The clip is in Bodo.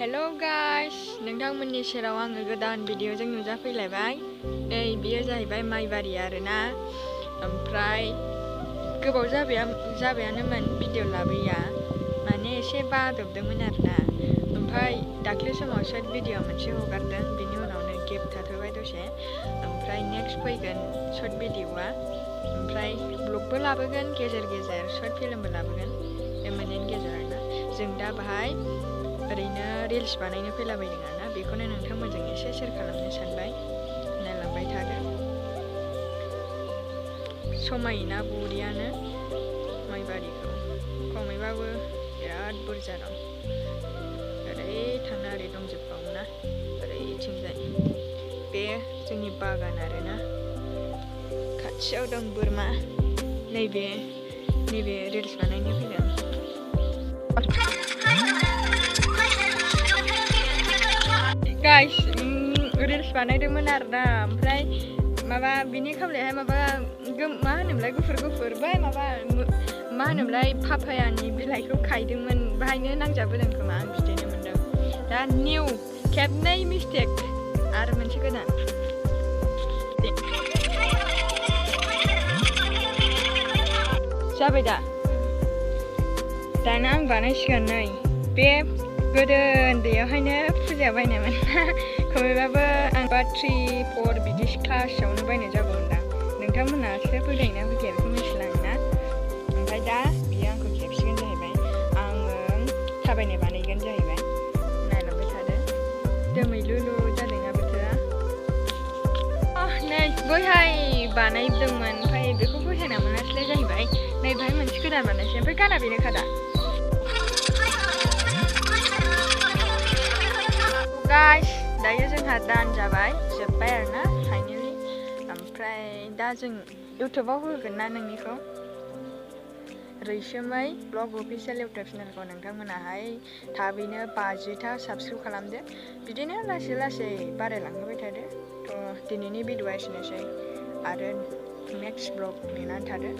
Hello guys, नोंथांमोननि सेराव आङो गोदान भिडिअजों नुजाफैलायबाय। नै बियो जाहैबाय माइबारि आरोना। ओमफ्राय गोबाव जाबायानोमोन भिडिअ लाबोया, माने एसे बादबदोंमोन आरोना। ओमफ्राय दाख्लै समाव शर्ट भिडिअ मोनसे हगारदों, बिनि उनावनो गेप थाथ'बाय दसे। ओमफ्राय नेक्स्ट फैगोन शर्ट भिडिअआ, ओमफ्राय ब्लगबो लाबोगोन, गेजेर गेजेर शर्ट फिल्मबो लाबोगोन, बे मोननैनि गेजेरावनो। जों दा बाहाय ओरैनो रिल्स बानायनो फैलाबायदों आरोना, बेखौनो नोंथांमोनजों एसे शेयार खालामनो सानबाय। नायलांबाय थादो। समायना बुरियानो माइबारिखौ खमैबाबो बिराद बुरजा दं। ओरै थांना ओरै दंजोबबावोना, ओरैथिंजाय बे जोंनि बागान आरोना। खाथियाव दं बोरमा। नैबे रिल्स बानायनो फैदों। गाइस, रिल्स बानायदोंमोन आरोना। ओमफ्राय माबा बिनि खामलायाहाय माबा मा होनोमोनलाय, गुफुर बै माबा मा होनोमोनलाय, पापायानि बिलाइखौ खायदोंमोन, बाहायनो नांजाबोदों खोमा, आं बिदिनो मोनदों। दा निउ खेबनै मिस्टेक आरो मोनसे गोदान। जाबाय दा? दाना आं बानायसिगोन। नै बे गोदो उन्दैयावहायनो फुजायाव बायनायमोन ना, खमैबाबो आं 3-4 बिदि क्लासावनो बायनाय जागौमोनदां। नोंथांमोनासो फैदोंना फैखाया बेखौ मिथिलाङोना। ओमफ्राय दा बियो आंखौ खेबसिगोन जाहैबाय, आङो थाबायनाय बानायगोन जाहैबाय। नायलांबाय थादो। दोमैलुलु जादोंना बोथोरा। नै बैहाय बानायदोंमोन, ओमफ्राय बेखौ फसायना मोनासैलाय जाहैबाय। नै बाहाय मोनसे गोदान बानायसै, ओमफ्राय गाना बेनोखा दा। गाइस, दायो जोंहा दान जाबाय, जोब्बाय आरोना फाइनेलि। ओमफ्राय दा जों इउटुबाव होगोन ना नोंनिखौ। रैसोमै ब्लग अफिसियेल इउटुब चेनेलखौ नोंथांमोनाहाय थाबैनो 50टा साबस्क्राइब खालामदो। बिदिनो लासै लासै बारायलांहोबाय थादो। थ' दिनैनि भिडिअआ एसेनोसै, आरो नेक्स्ट ब्लग नेनानै थादो।